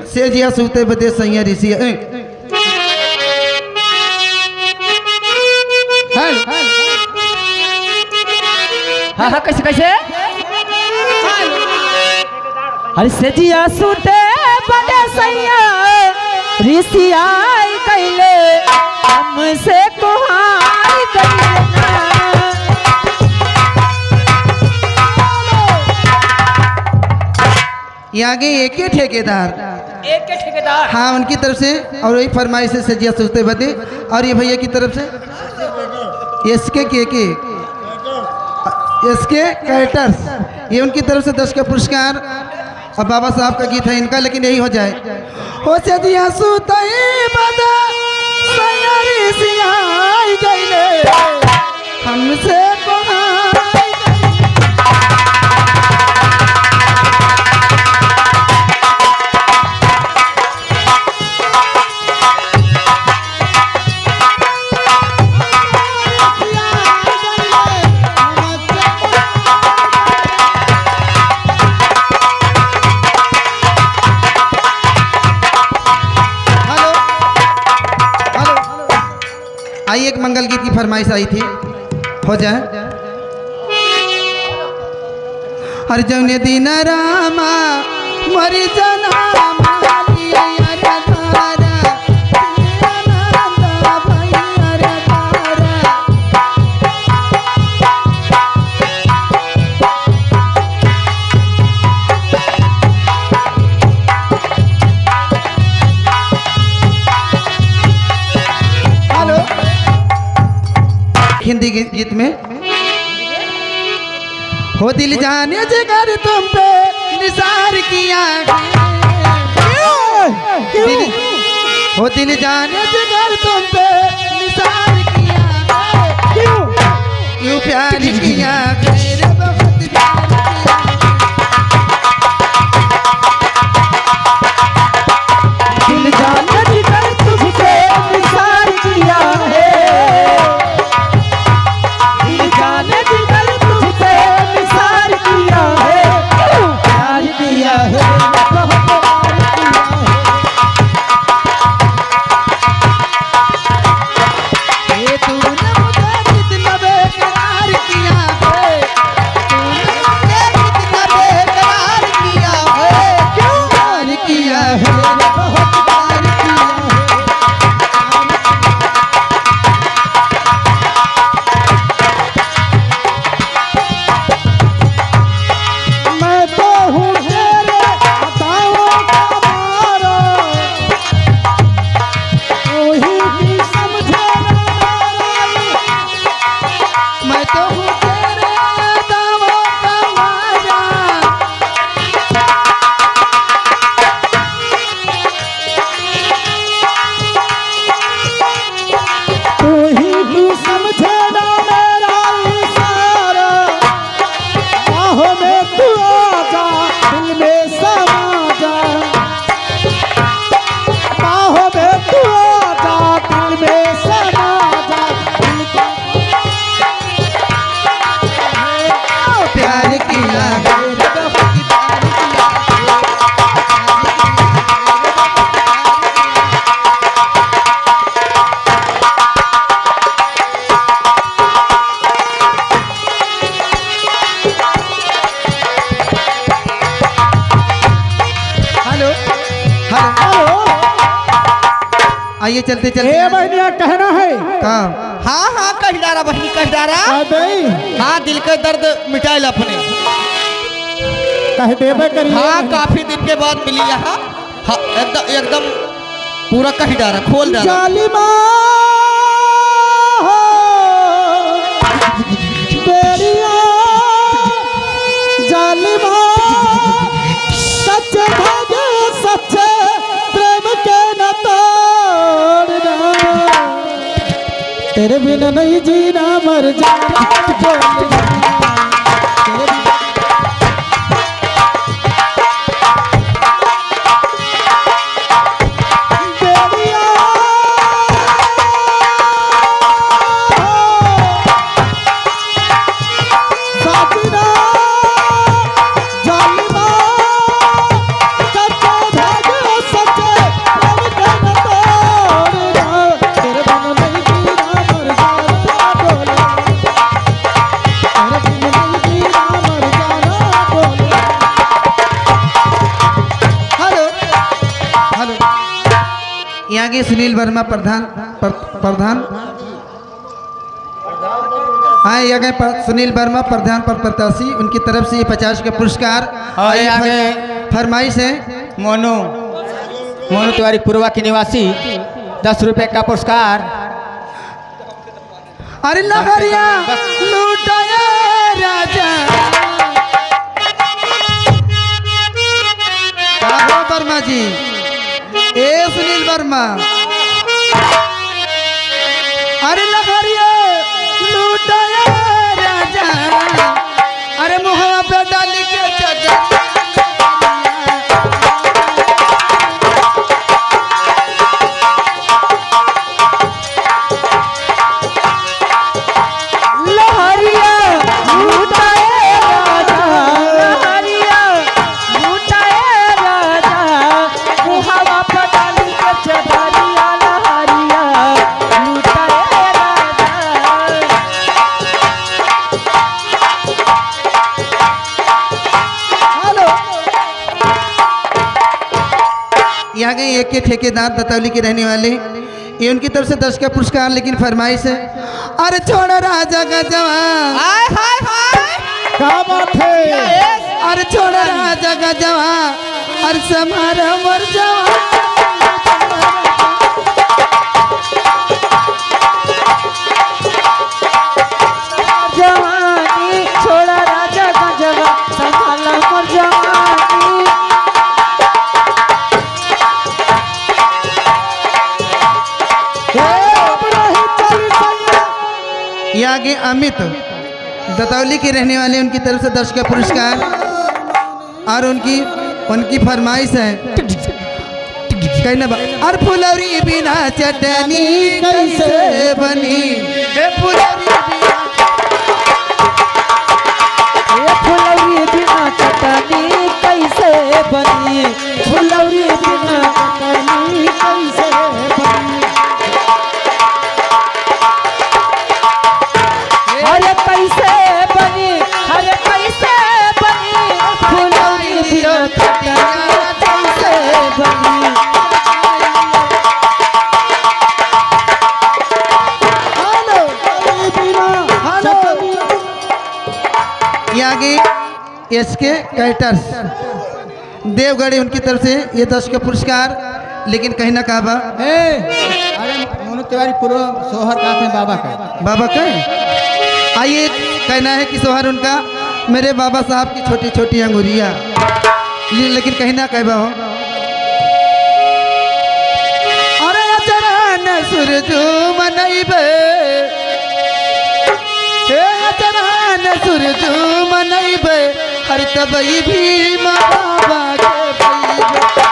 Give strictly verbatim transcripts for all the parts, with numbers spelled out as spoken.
सेजिया सूते बदे सैया रिसिया, ए। हेलो। हाँ, हाँ, कैसे, कैसे? अरे सेजिया सूते बदे सैया रिसियाई गइले, हमसे कोहाई गइले ना। ये आगे एक ही ठेकेदार। एक के ठेकेदार। हाँ, उनकी तरफ से, और वही फरमाइश है सेजिया सूते बदे, और ये भैया की तरफ से एस के के के, एस के कैटर्स, ये उनकी तरफ से दस का पुरस्कार। अब बाबा साहब का गीत है इनका, लेकिन यही हो जाए। हो सेजिया सूते बदे सैया रिसियाई गइले, हमसे कोहाई गइले। हेलो, हेलो। आई, एक मंगल गीत की फरमाइश आई थी, हो जाए। हर जौने दिन रामा मरी जना मालिया रे धारा, भैया रे धारा। हेलो। हिंदी गी-, गीत में। हो दिल जाने जिगर तुम पे निसार किया है। क्यों? क्यों? दिल, हो दिल जाने जिगर तुम पे निसार किया है। क्यों? क्यों प्यार किया है रे, बहुत प्यार किया है। दिल जाने जिगर तुझसे निसार किया है। दिल जाने जिगर तुझसे निसार किया है। प्यार किया है, बहुत प्यार किया है। ये तूने मुझे कितना बेकरार किया है। तूने मुझे कितना बेकरार किया है। क्यों प्यार किया है, बहुत प्यार किया है। मैं तो हूँ तेरे अदाओं का मारा, तू ही भी समझे ना मारा। मैं तो हूँ तेरे अदाओं का मारा। तू ही तू समझे ना मेरा इशारा, बाहों में तू आ जा, दिल में समा जा। बाहों में तू आ जा, दिल में समा जा। दिल को प्यार किया है, बहुत प्यार किया है। हेलो, हेलो। आइए, चलते, चलते। ए बहनिया, कहना है। का? हाँ, हाँ, कहि डारा बहनी, कहि डारा। का दई? हाँ, दिल के दर्द मिटाइल अपने। कहि देबे करिए। हाँ, काफी दिन के बाद मिली यहाँ। हाँ, एकदम, एकदम पूरा कहि डारा, खोल डारा। जालिमा हो, बेरिया, जालिमा, सच्चे धागे, सच्चे प्रेम के न तोड़ना। तेरे बिना नहीं जीना, मर जाना, बोलना। तेरे बिना साजना, जालिमा, सच्चे धागे, ये सुनील वर्मा प्रधान, प्र-, प्रधान। हाँ, ये गए प्र-, सुनील वर्मा प्रधान पद प्रत्याशी, उनकी तरफ से ये पचास का पुरस्कार। और और ये ये आगे फर-, फरमाइश है। मोनू, मोनू तिवारी पूर्वा के निवासी, दस रुपए का पुरस्कार। अरे लहरिया लूटाया राजा। का हो वर्मा जी, ए सुनील वर्मा। अरे लहरिया लूटाया राजा। अरे मुहवा पे डाल के चदर। लहरिया लूटाए राजा, लहरिया लूटाए राजा, मुहावा पर डाली के चदरिया, लहरिया लूटाए राजा। हेलो। यहाँ के एक के ठेकेदार दतौली के रहने वाले, ये उनकी तरफ से दस का पुरस्कार, लेकिन फरमाइश है, अरे छोड़ राजा का जवान। हाय, हाय, हाय। क्या बात है? अरे छोड़ राजा का जवान, अरे समारा मर जवान। जवानी छोड़ा राजा गंजवा, संभाला मोर जवानी। हे अब रही चली सैया। ये आगे अमित दतौली के रहने वाले, उनकी तरफ से दस का पुरस्कार। और उनकी, उनकी फरमाइश है, कहना बा, और फुलौरी बिना चटनी कैसे बनी? हे फुलौरी बिना, हे फुलौरी बिना चटनी कैसे बनी? फुलौरी बिना चटनी कैसे बनी? अरे कैसे बनी, अरे कैसे बनी, फुलौरी बिना चटनी कैसे बनी? हेलो, हेलो। ये आगे एस के कैटर्स देवगढ़ी, उनकी तरफ से ये दस का पुरस्कार। लेकिन कहना का बा? ए, अरे मोनू तिवारी पूर्व सोहर का थे बाबा का। बाबा का? आइए, कहना है कि सोहर उनका, मेरे बाबा साहब की छोटी छोटी अंगुरिया। ले-, लेकिन कहना का बा हो? अरे अचरन सुरजू मनैबे, हे अचरन सुरजू मनैबे, हर तबई भीमा बाबा के भैया।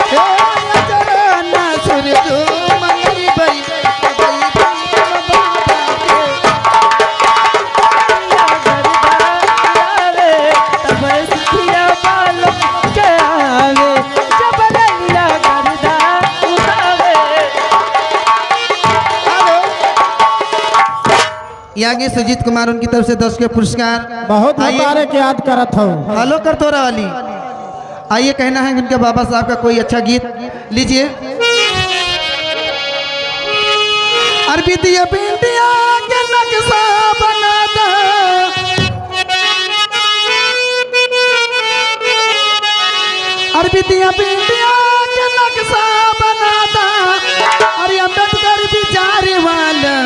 हे अचरन सुरजू मनैबे, यागी सुजीत कुमार, उनकी तरफ से दस के पुरस्कार। बहुत आइए। मुबारक याद करत हूँ। हेलो करतोरा वाली। आइए, कहना है उनके बाबा साहब का कोई अच्छा गीत लीजिए। अरे बिटिया बिटिया के नक्शा बना दे, अरे बिटिया बिटिया के नक्शा बना दे, अरे अम्बेडकर विचार वाला।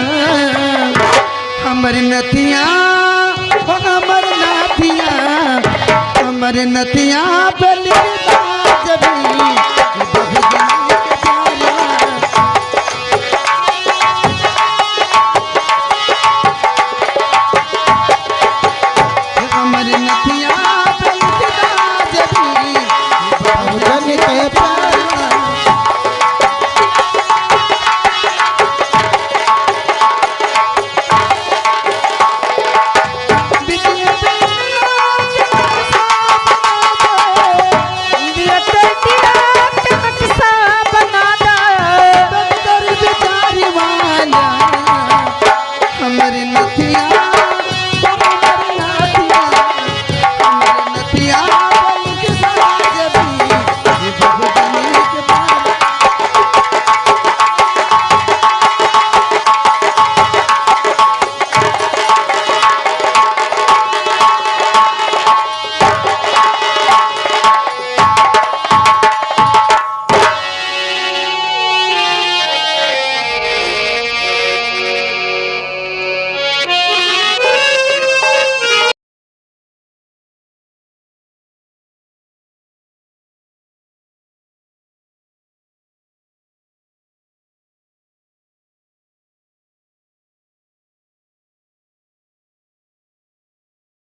हमर नथिया, ओ हमर नथिया, हमर नथिया पे